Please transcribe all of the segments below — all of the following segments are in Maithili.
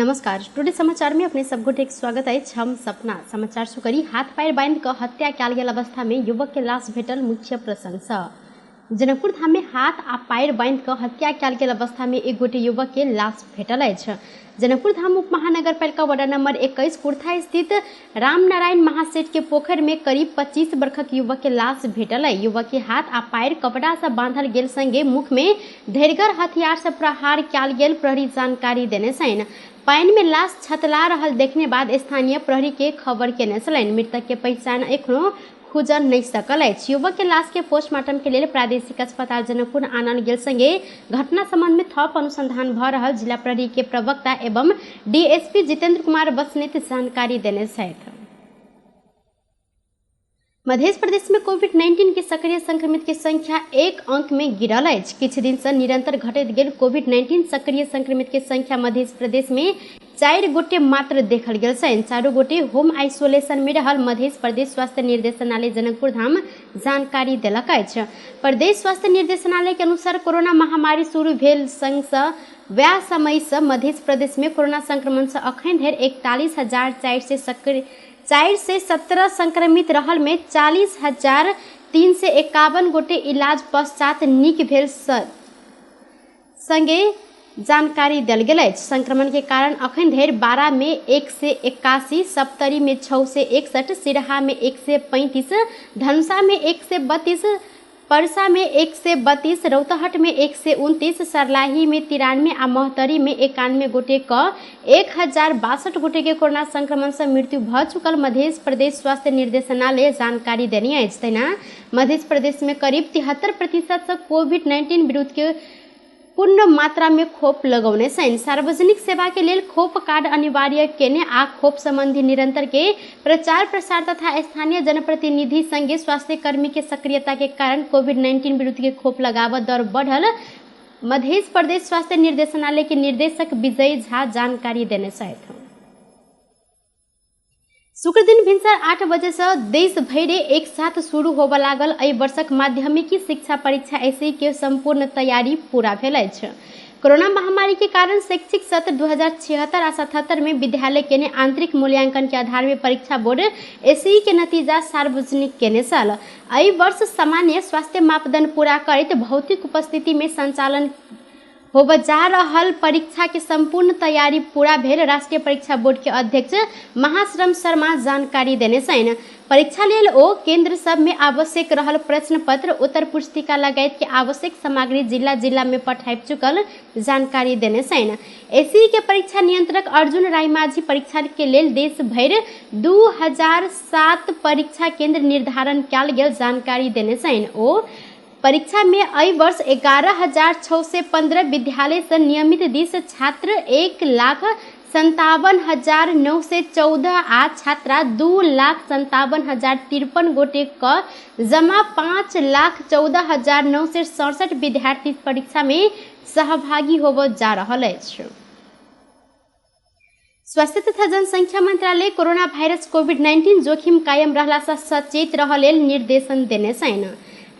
नमस्कार, टुडे समाचार में अपने सब गोटे के स्वागत अछि। हम सपना समाचार सुकरी। हाथ पैर बांधि कऽ हत्या कयल गेल अवस्था में युवक के लाश भेटल मुख्य प्रसंग। जनकपुर धाम में हाथ आ पैर बांधि कऽ हत्या कयल गेल अवस्था में एक गोटे युवक के लाश भेटल अछि। जनकपुर धाम उप महानगरपालिका वार्ड नंबर 21 कुर्था स्थित रामनारायण महासेठ के पोखरि में करीब 25 वर्षक युवक के लाश भेटल है। युवक के हाथ आ पैर कपड़ा से बांधल गेल संगे मुख में धैरगर हथियार से प्रहार कयल गेल प्रहरी जानकारी देने छनि। पानि में लाश छतला रहल देखने बाद स्थानीय प्रहरी के खबर केने छलनि। मृतक के पहचान एखनो खुजल नहीं सकल अछि। युवक के लाश के पोस्टमार्टम के लेल प्रादेशिक अस्पताल जनकपुर आनल गेल संगे घटना संबंध में थप अनुसंधान भ रहल जिला प्रहरी के प्रवक्ता एवं डीएसपी जितेंद्र कुमार बसनेत जानकारी देने छथि। मध्य प्रदेश में कोविड-19 के सक्रिय संक्रमित के संख्या एक अंक में गिरल अछि। किछु दिन से निरंतर घटैत गेल कोविड-19 सक्रिय संक्रमित के संख्या मध्य प्रदेश में 4 गोटे मात्र देखल गेल छनि। 4 गोटे होम आइसोलेशन में रहल मध्य प्रदेश स्वास्थ्य निर्देशनालय जनकपुर धाम जानकारी देलक अछि। प्रदेश स्वास्थ्य निर्देशनालय के अनुसार कोरोना महामारी शुरू भेल संग से वएह समय से मध्य प्रदेश में कोरोना संक्रमण से अखन धरि 41,417 संक्रमित रहल में 40,351 गोटे इलाज पश्चात नीक भेल संगे जानकारी देल गेल अछि। संक्रमण के कारण अखन धरि 12 में 181, सप्तरी में 661, सिरहा में 135, धनुषा में 132, परसा में 132, रौतहट में 129, सरलाही में 93 आ महोत्तरी में 91 गोटे क 1062 गोटे के कोरोना संक्रमण से मृत्यु भ चुकल मध्य प्रदेश स्वास्थ्य निर्देशनालय जानकारी देने अछि। तहिना मध्य प्रदेश में करीब 73% से कोविड-19 विरुद्ध के पूर्ण मात्रा में खोप लगौने छनि। सार्वजनिक सेवा के लेल खोप कार्ड अनिवार्य केने आ खोप संबंधी निरंतर के प्रचार प्रसार तथा स्थानीय जनप्रतिनिधि संगे स्वास्थ्य कर्मी के सक्रियता के कारण कोविड-19 विरुद्ध के खोप लगाव दर बढ़ल मध्य प्रदेश स्वास्थ्य निर्देशनालय के निर्देशक विजय झा जानकारी देने छथि। शुक्र दिन भिनसर 8 बजे से देश भरि एक साथ शुरू होबऽ लागल एहि वर्षक माध्यमिकी शिक्षा परीक्षा एसई के संपूर्ण तैयारी पूरा भेल अछि। कोरोना महामारी के कारण शैक्षिक सत्र 2076 आ 77 में विद्यालय के आंतरिक मूल्यांकन के आधार में परीक्षा बोर्ड एसई के नतीजा सार्वजनिक केने छल। एहि वर्ष सामान्य स्वास्थ्य मापदंड पूरा करैत भौतिक उपस्थिति में संचालन होबऽ जा रहल परीक्षा के संपूर्ण तैयारी पूरा भेल राष्ट्रीय परीक्षा बोर्ड के अध्यक्ष महाश्रम शर्मा जानकारी देने छनि। परीक्षा लेल ओ केंद्र सब में आवश्यक रहल प्रश्न पत्र, उत्तर पुस्तिका लगायत के आवश्यक सामग्री जिला जिला में पठाबि चुकल जानकारी देने छनि। एसई के परीक्षा नियंत्रक अर्जुन रायमाझी परीक्षा के लेल देश भरि 2007 परीक्षा केंद्र निर्धारण कयल गेल जानकारी देने छनि। ओ परीक्षा में एहि वर्ष 11,615 विद्यालय से नियमित दिस छात्र 1,57,914 आ छात्रा 2,57,053 गोटे क जमा 5,14,967 विद्यार्थी परीक्षा में सहभागी होबऽ जा रहल अछि। स्वास्थ्य तथा जनसंख्या मंत्रालय कोरोना वायरस कोविड-19 जोखिम कायम रहला से सचेत रह लेल निर्देशन देने छनि।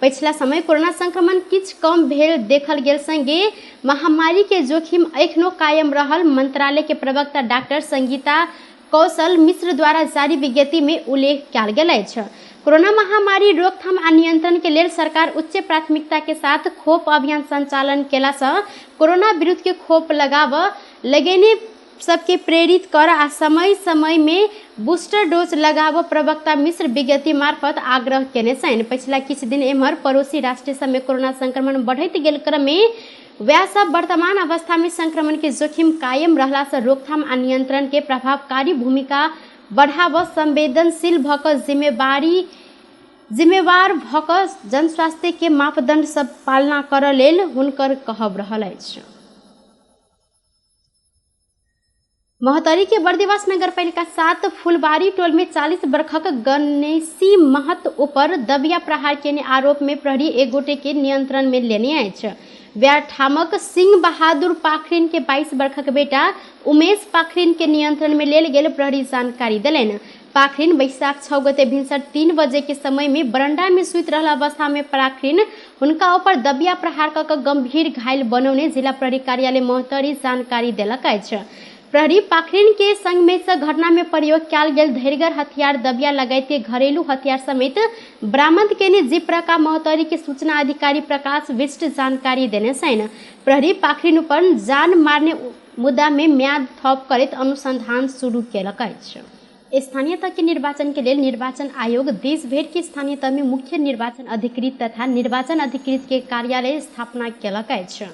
पछिला समय कोरोना संक्रमण किछु कम भेल देखल गेल संगे महामारी के जोखिम एखनो कायम रहल मंत्रालय के प्रवक्ता डॉक्टर संगीता कौशल मिश्र द्वारा जारी विज्ञप्ति में उल्लेख कयल गेल अछि। कोरोना महामारी रोकथाम आ नियंत्रण के लेल सरकार उच्च प्राथमिकता के साथ खोप अभियान संचालन केला से कोरोना विरुद्ध के खोप लगाव लगेने सबके प्रेरित कर आ समय समय में बूस्टर डोज लगाव प्रवक्ता मिश्र विज्ञप्ति मार्फत आग्रह केने छनि। पछिला किछु दिन एम्हर पड़ोसी राष्ट्र सब में कोरोना संक्रमण बढ़ैत गेल क्रम में वएह सब वर्तमान अवस्था में संक्रमण के जोखिम कायम रहला से रोकथाम आ नियंत्रण के प्रभावकारी भूमिका बढ़ाव संवेदनशील भऽ कऽ जिम्मेवार भऽ कऽ जनस्वास्थ्य के मापदंड सब पालना करऽ लेल हुनकर कहब रहल अछि। महोत्तरी के बर्दिवास नगरपालिका 7 फुलबारी टोल में 40 वर्षक गणेशी महत ऊपर दबिया प्रहार केने आरोप में प्रहरी एक गोटे के नियंत्रण में लेने अछि। वएह ठामक सिंह बहादुर पाखरिन के 22 वर्षक बेटा उमेश पाखरिन के नियंत्रण में लेल गेल प्रहरी जानकारी देलनि। पाखरिन बैसाख 6 गते भिनसर 3 बजे के समय में बरंडा में सुति रहल अवस्था में पाखरिन हुनका ऊपर दबिया प्रहार कऽ गंभीर घायल बनौने जिला प्रहरी कार्यालय महोत्तरी जानकारी देलक अछि। प्रहरी पाखरिन के संग में से घटना में प्रयोग कयल गेल धैरगर हथियार दबिया लगायत के घरेलू हथियार समेत बरामद केने जिप्रका महोत्तरी के सूचना अधिकारी प्रकाश विष्ट जानकारी देने छनि। प्रहरी पाखरिन उपर जान मारने मुद्दा में म्याद थप करैत अनुसंधान शुरू केलक अछि। स्थानीय तह के निर्वाचन के लेल निर्वाचन आयोग देश भरि के स्थानीय तह में मुख्य निर्वाचन अधिकृत तथा निर्वाचन अधिकृत के कार्यालय स्थापना केलक अछि।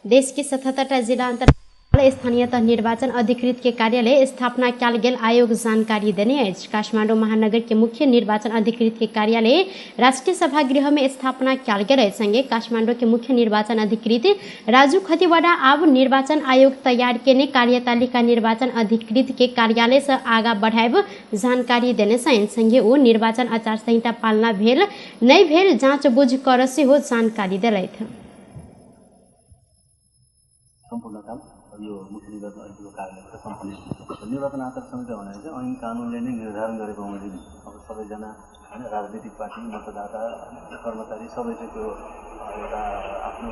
देश के 77टा जिला अंतर्गत स्थानीय तह निर्वाचन अधिकृत के कार्यालय स्थापना कयल गेल आयोग जानकारी देने अछि। काठमाडौँ महानगर के मुख्य निर्वाचन अधिकृत के कार्यालय राष्ट्रीय सभागृह में स्थापना कयल गेल अछि। संगे काठमाडौँ के मुख्य निर्वाचन अधिकृत राजू खतिवड़ा आब निर्वाचन आयोग तैयार केने कार्यतालिका निर्वाचन अधिकृत के कार्यालय से आगा बढ़ायब जानकारी देने छनि। संगे ओ निर्वाचन आचार संहिता पालना भेल नहि भेल जाँच बुझ कर सेहो जानकारी देलथि। सम्पूर्ण काम यो मुख्य निर्वाचन अधिकृतको कार्यालयबाट सम्पन्न हुन्छ। निर्वाचन आचार संहिता भनेर चाहिँ ऐन कानुनले नै निर्धारण गरेको बमोजिम अब सबैजना हैन राजनीतिक पार्टी, मतदाता, कर्मचारी सबै चाहिँ त्यो एउटा आफ्नो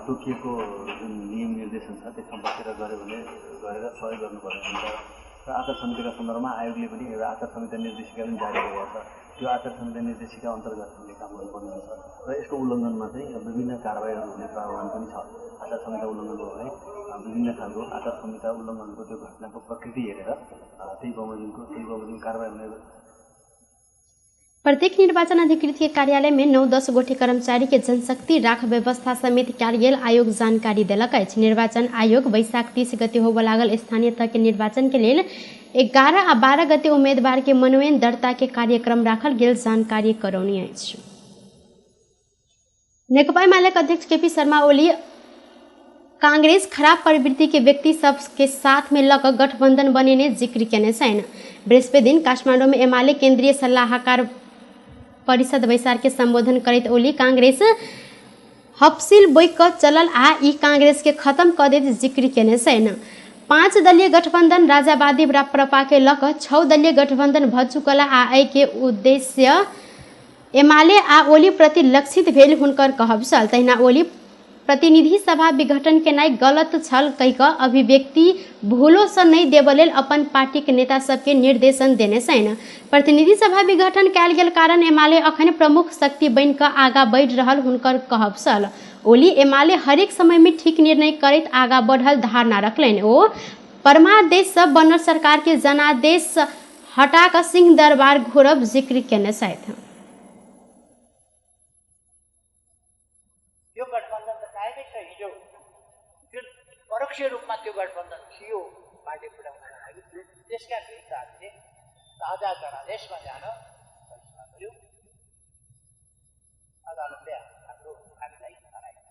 तोकिएको जुन नियम निर्देशन छ त्यसमा बसेर गऱ्यो भने गरेर सहयोग गर्नुपर्ने हुन्छ। र आचार संहिताका सन्दर्भमा आयोगले पनि एउटा आचार संहिता निर्देशिका पनि जारी गरेको छ। त्यो आचार संहिता निर्देशिका अन्तर्गत हामीले काम गर्नुपर्ने हुन्छ र यसको उल्लङ्घनमा चाहिँ विभिन्न कारवाहीहरू हुने प्रावधान पनि छ। आचार संहिता उल्लङ्घन भयो भने विभिन्न खालको आचार संहिता उल्लङ्घनको त्यो घटनाको प्रकृति हेरेर त्यही बमोजिम कारवाही हुने। प्रत्येक निर्वाचन अधिकृत के कार्यालय में 9-10 गोटे कर्मचारी के जनशक्ति राख व्यवस्था समेत कयल गेल आयोग जानकारी देलक अछि। निर्वाचन आयोग वैशाख 30 गते होबय लागल स्थानीय तह के निर्वाचन के लेल 11 आ 12 गते उम्मीदवार के मनोनयन दर्ता के कार्यक्रम राखल गेल जानकारी करौनी अछि। नेकपा एमाले के अध्यक्ष केपी शर्मा ओली कांग्रेस खराब प्रवृत्ति के व्यक्ति सब के साथ में लग गठबंधन बनेने जिक्र केने छनि। बृहस्पति दिन काठमाडौँ में एमाले केंद्रीय सल्लाहकार परिषद बैसार के संबोधन करैत ओली कांग्रेस हफसिल बोइक क चलल आ ई कांग्रेस के खत्म क दैत जिक्र केने छनि। 5 दलीय गठबंधन राजावादी राप्रपा के लक 6 दलीय गठबंधन भ चुकल आ एहि के उद्देश्य एमाले आ ओली प्रति लक्षित भेल हुनकर कहब छल। तहिना ओली प्रतिनिधि सभा विघटन केनाइ गलत छल कहि कऽ अभिव्यक्ति भूलो से नहि देबऽ लेल अपन पार्टीक नेता सबके निर्देशन देने छनि। प्रतिनिधि सभा विघटन कयल गेल कारण एमाले अखन प्रमुख शक्ति बनि कऽ आगा बढ़ि रहल हुनकर कहब छल। ओली एमाले हरेक समय में ठीक निर्णय करैत आगा बढ़ल धारणा रखलनि। ओ परमादेश से बनल सरकार के जनादेश हटा कऽ सिंह दरबार घोरब जिक्र केने छथि। यो गठबन्धन त कायमै छ। हिजो जुन परोक्ष रूपमा त्यो गठबन्धन थियो पार्टी फुटाउनका लागि, त्यसका विरुद्ध हामीले ताजा जनादेशमा जान फैसला गर्यौँ। अदालतले हाम्रो हामीलाई हरायो।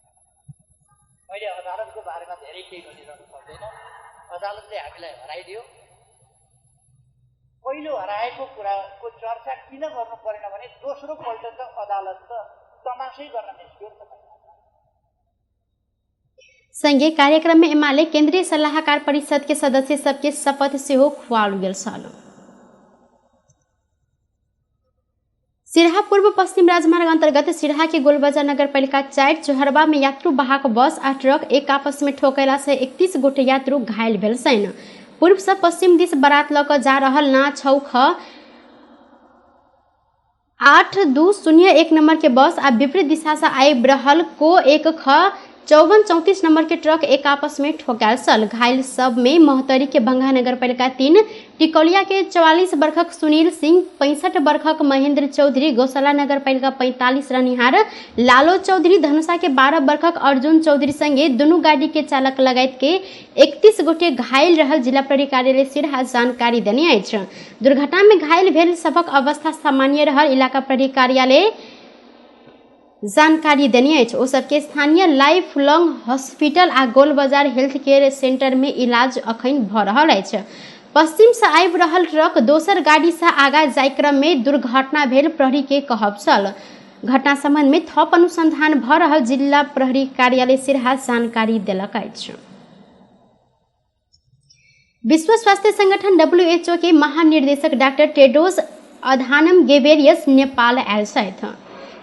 मैले अदालतको बारेमा धेरै केही भनिरहनु पर्दैन। अदालतले हामीलाई हराइदियो। पहिलो हराएको कुराको चर्चा किन गर्नु परेन भने दोस्रो पल्ट त अदालत त तमासै गर्न निस्क्यो नि त। संगे कार्यक्रम में एमाले केंद्रीय सलाहकार परिषद के सदस्य सबके शपथ सेहो खुआओल गेल छल। सिरहा पूर्व पश्चिम राजमार्ग अंतर्गत सिरहा के गोलबजार नगरपालिका 4 चोहरबा में यात्रु वाहक बस आ ट्रक एक आपस में ठोकैला से 31 गोटे यात्रु घायल भेल छनि। पूर्व से पश्चिम दिस बारात लऽ कऽ जा रहल ना 6 ख 8 2 0 1 नंबर के बस आ विपरीत दिशा से आबि रहल को 1 ख 54 34 नंबर के ट्रक एक आपस में ठोकायल छल। घायल सब में महोत्तरी के भंगा नगरपालिका 3 टिकौलिया के 44 बरखक सुनील सिंह, 65 बरखक महेंद्र चौधरी, गौशाला नगरपालिका 45 रहनिहार लालो चौधरी, धनुषा के 12 बरखक अर्जुन चौधरी संगे दुनू गाड़ी के चालक लगायत के 31 गोटे घायल रहल जिला प्रहरी कार्यालय सिरहा जानकारी देने अछि। दुर्घटना में घायल भेल सबक अवस्था सामान्य रहल इलाका प्रहरी कार्यालय जानकारी देने अछि। ओ सबके स्थानीय लाइफ लॉन्ग हॉस्पिटल आ गोलबजार हेल्थ केयर सेंटर में इलाज अखन भ रहल अछि। पश्चिम से आबि रहल ट्रक दोसर गाड़ी से आगा जाय क्रम में दुर्घटना भेल प्रहरी के कहब छल। घटना संबंध में थप अनुसंधान भ रहल जिला प्रहरी कार्यालय सिरहा जानकारी देलक अछि। विश्व स्वास्थ्य संगठन WHO के महानिर्देशक डाक्टर टेड्रोस अधानम गेबेरियस नेपाल आयल छथि।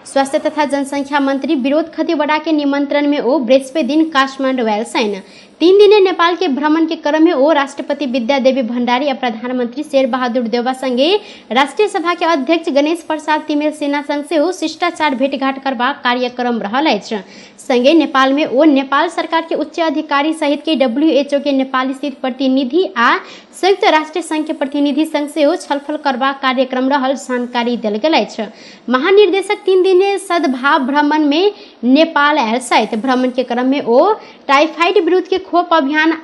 स्वास्थ्य तथा जनसंख्या मंत्री विरोध खतिवड़ा के निमंत्रण में ओ बृहस्पति दिन काठमाडौँ आयल छनि। 3 दिने नेपाल के भ्रमण के क्रम में ओ राष्ट्रपति विद्यादेवी भण्डारी आ प्रधानमंत्री शेरबहादुर देउवा संगे राष्ट्रिय सभा के अध्यक्ष गणेश प्रसाद तिमेल सेना संग सेहो शिष्टाचार भेटघाट करबाक कार्यक्रम रहल अछि। संगे नेपाल में ओ नेपाल सरकार के उच्च अधिकारी सहित के WHO के नेपाल स्थित प्रतिनिधि आ संयुक्त राष्ट्र संघ के प्रतिनिधि संग सेहो छलफल करबाक कार्यक्रम रहल जानकारी देल गेल अछि। महानिर्देशक 3 दिने सद्भाव भ्रमण में नेपाल आयल छथि। भ्रमण के क्रम में ओ टाइफाइड विरुद्ध के खोप अभियान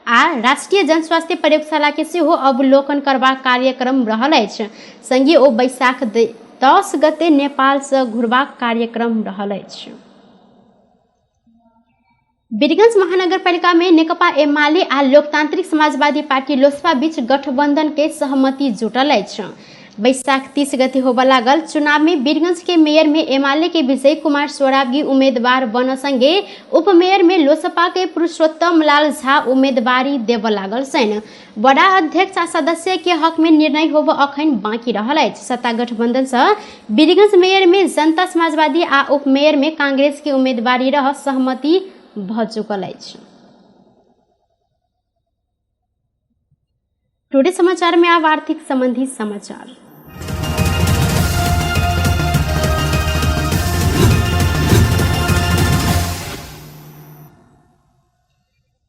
आ राष्ट्रीय जनस्वास्थ्य प्रयोगशाला के सेहो अवलोकन करबाक कार्यक्रम रहल अछि। संगे ओ बैसाख 10 गते नेपाल से घुरबाक कार्यक्रम रहल अछि। वीरगंज महानगरपालिका में नेकपा एमाले आ लोकतांत्रिक समाजवादी पार्टी लोसपा बीच गठबंधन के सहमति जुटल अछि। बैसाख 30 गते होबय लागल चुनाव में वीरगंज के मेयर में एमाले के विजय कुमार सोराबगी उम्मीदवार बन संगे उपमेयर में लोसपा के पुरुषोत्तम लाल झा उम्मीदवारी देबय लागल छनि। वडा अध्यक्ष आ सदस्य के हक में निर्णय होब अखन बाँकी रहल अछि। सत्ता गठबंधन से वीरगंज मेयर में जनता समाजवादी आ उपमेयर में कांग्रेस के उम्मीदवारी रह सहमति भ चुकल अछि। टुडे समाचार में आब आर्थिक संबंधी समाचार।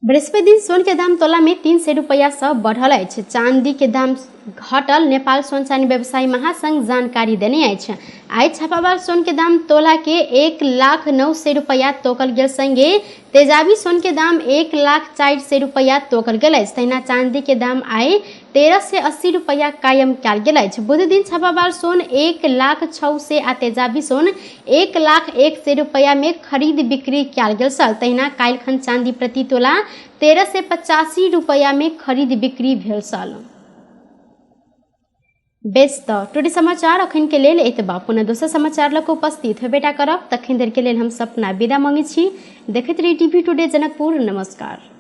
बृहस्पति दिन सोन के दाम तोला में 300 रुपया से बढ़ल अछि। चांदी के दाम घटल नेपाल सोन चानी व्यवसायी महासंघ जानकारी देने अछि। आइ छापावाल सोन के दाम तोला के 1,09,000 रुपया तोकल गेल संगे तेजाबी सोन के दाम 1,04,000 रुपया तोकल गेल अछि। तहिना चांदी के दाम आइ 1380 रुपया कायम कयल गेल अछि। बुध दिन छापावाल सोन 1,06,000 आ तेजाबी सोन 1,01,000 रुपया में खरीद बिक्री कयल गेल छल। तहिना काल्हिखन चांदी प्रति तोला 1385 रुपया में खरीद बिक्री भेल छल। बेस त टुडे समाचार अखन के लेल एतबा। पुनः दोसर समाचार लऽ कऽ उपस्थित हेबेटा करब। तखन धरि के लेल हम सपना विदा मांगै छी। देखैत रही टीवी टुडे जनकपुर। नमस्कार।